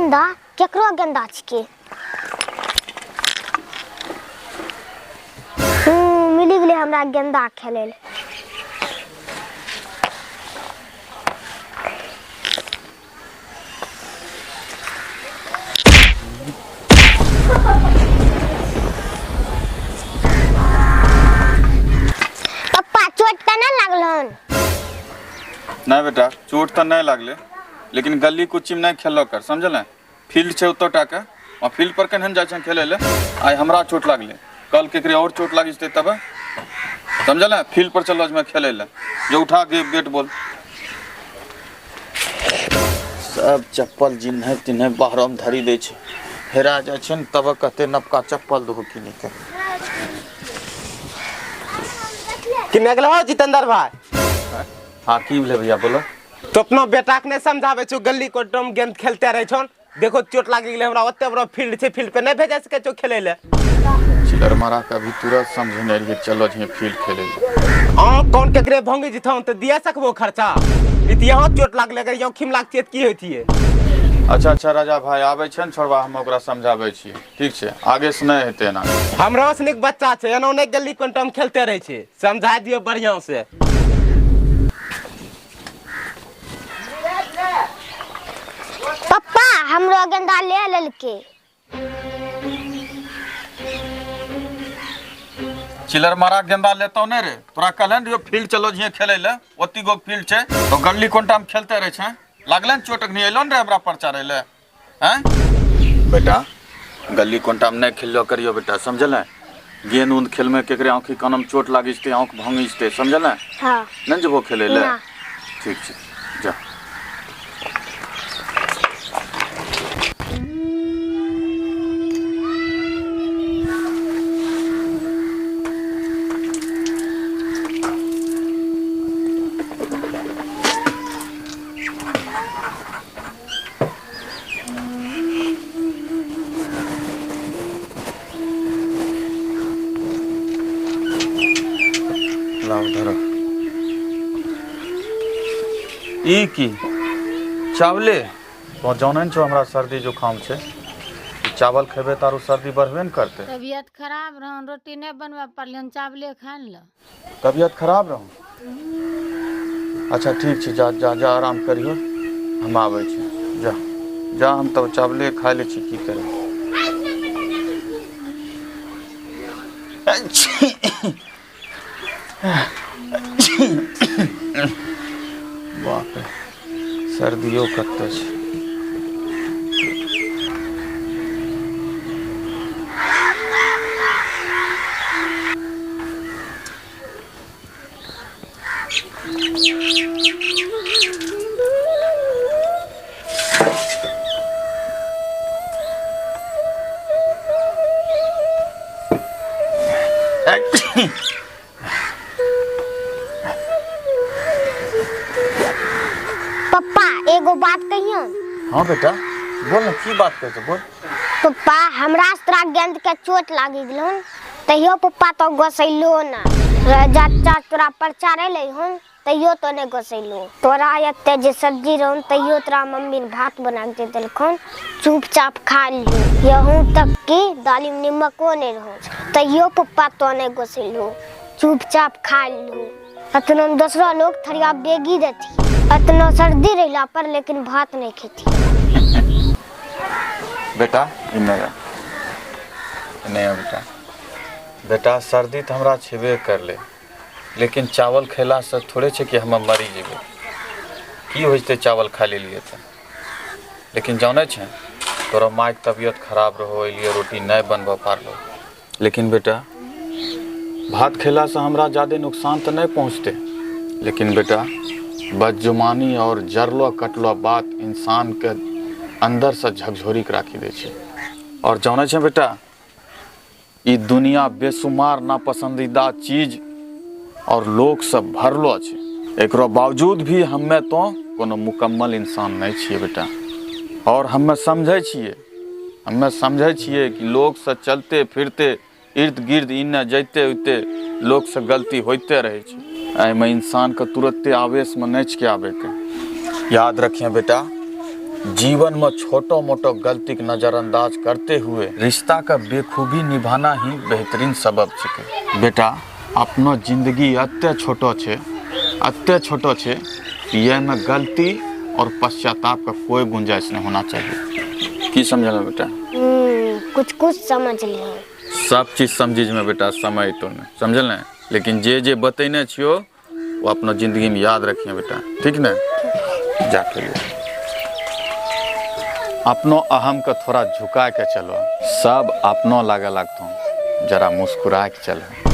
गेंदा केकरो गेंदा छिके? मिली गेलै हमरा गेंदा खेलै लए। पप्पा, चोट तऽ नहि लागल हन? नहि बेटा, चोट तऽ नहि लागलै, लेकिन गली कुच्चीमे नहि खेललो कर, समझल ने? फील्ड छै ओतऽ टाके, आ फील्ड पर केहन जाइ छै खेलै लए। आइ हमरा चोट लागलै, कल केकरे और चोट लागि जेतै तब, समझल ने? फील्ड पर चलो मे खेलै लए। जो उठा के बैट बॉल। सब चप्पल जिन्हे तिन्हे बाहरमे धरि दै छै, हेरा जाइ छै ने, तब कते नवका चप्पल दहो किनी के। किन्ने गेल हो जितेंद्र भाई? हाँ, की भेलै भैया, बोलो। तो अपना बेटा के नहीं समझावे छौ? गली कोटम गेंद खेलते रहे छौन, देखो चोट लागि गेलै। हमरा ओते बड़ा फील्ड छै, फील्ड पे नहीं भेजा सकै छौ खेलै ले? चिलर मारा के अभी तुरंत समझेने रहिए, चलो जी फील्ड खेले ले। अहाँ कौन केकरे भंगी जितौन तऽ दिया सकबो खर्चा? ई तऽ यहाँ चोट लागलै, अगर यहाँ खिम लागतियै तऽ की होइतियै? अच्छा अच्छा राजा भाई, आबै छै ने छोड़बा, हम ओकरा समझाबै छियै, ठीक छै? आगे से नहि हेतै एना। हमरो से नीक बच्चा छै, एना नहि गली कोनटम खेलते रहै छै। समझा दियौ बढ़िआँ से। पप्पा, हमरो गेंदा ले लेलकै। चिलर मारा, गेंदा लेतो नहि रे? तोरा कहलन रहियो फील्ड चलो जिए खेलै ले, ओती गो फील्ड छै, तो गली कोनटा में खेलते रहे छै, लागले ने चोट? अखनी अइलो ने रे हमरा परचा रे ले हैं। बेटा, गली कोनटा में नहि खेललो करियो बेटा, समझल? गेंद उंद खेल में केकरे आँखी कानम चोट लागि जेतै, आँख भांगि जेतै, समझल? हाँ। नहि जेबो खेलै ले? ना। ठीक छै, जा। लाओ धरो। ई की चावले? तो जानै ने छौ हमरा सर्दी जुकाम छै, ई चावल खेबै तऽ आरो सर्दी बढ़बे ने करतै। तबियत खराब रहन, रोटी नहि बनबै पड़लै, चावले खा ने लो। तबियत खराब रहौ? अच्छा ठीक छै, जा जा जा, आराम करियो, हम आबै छी। जा जा, हम तब चावले खा लै छी, की करी। बाप रे, सर्दियो कते छै। पप्पा, एगो बात कहियो? हाँ बेटा, बोल ने, की बात कहै छै, बोल। पप्पा, हमरा से तोरा गेंद के चोट लागि गेल हन, तैयो पप्पा तो गोसैलो ना। चाचा तोरा परचा रहलै हन, तैयो तो नहि गोसैलो। तोरा एते जे सब्जी रहन, तैयो तोरा मम्मी ने भात बना के दे देलखुन, चुपचाप खा लियो। यहूँ तक कि दाली में निमको नहि रहो, तैयो पप्पा तो नहि गोसैलो, चुपचाप खा लियो। अतनो में दोसरो लोग थरिया बेगी देती, अतनो सर्दी रहला पर, लेकिन भात नहीं खेती। बेटा, ई नया नया बेटा, बेटा, सर्दी तऽ हमरा छेबे करले, लेकिन चावल खेलासँ थोड़े छै कि हम मरि जेबै। की होइ जेतै चावल खा लेलियै तऽ? लेकिन जानै छै, तोरा मायके तबियत खराब रहो, एलियै रोटी नहि बनबऽ पारलो। लेकिन बेटा, भात खेलासँ हमरा ज्यादे नुकसान तऽ नहि पहुँचतै, लेकिन बेटा, बदजुबानी और जरलो कटलो बात इंसानके अंदरसँ झकझोरी के राखी दै छै। और जानै छै बेटा, ई दुनिया बेसुमार नापसंदीदा चीज और लोग सब भरलो छै, एकरो बावजूद भी हमे तो कोनो मुकम्मल इंसान नहीं छियै बेटा। और हमे समझै छियै कि लोग से चलते फिरते इर्द गिर्द इन्ने जैते उते लोग से गलती होइते रहै छै। एहिमे इंसान के तुरत्ते आवेशमे नहि छिकै आबैके। याद रखिए बेटा। जीवन में छोटो मोटो गलती के नजरअंदाज करते हुए रिश्ता का बेखूबी निभाना ही बेहतरीन सबब छिकै। बेटा, अपनो जिंदगी अत्ते छोटो छे, अत्ते छोटो छे कि यह में गलती और पश्चाताप का कोई गुंजाइश नहीं होना चाहिए। की समझल बेटा? कुछ कुछ समझ लियो। सब चीज समझी में बेटा, समय तो नहीं समझल ने, लेकिन जे जे बतैने छियो वो अपना जिंदगी में याद रखिए बेटा, ठीक ने? जाके लिए अपनो अहम के थोड़ा झुका के चलो, सब अपनो लागे लगतो, जरा मुस्कुरा के चलो।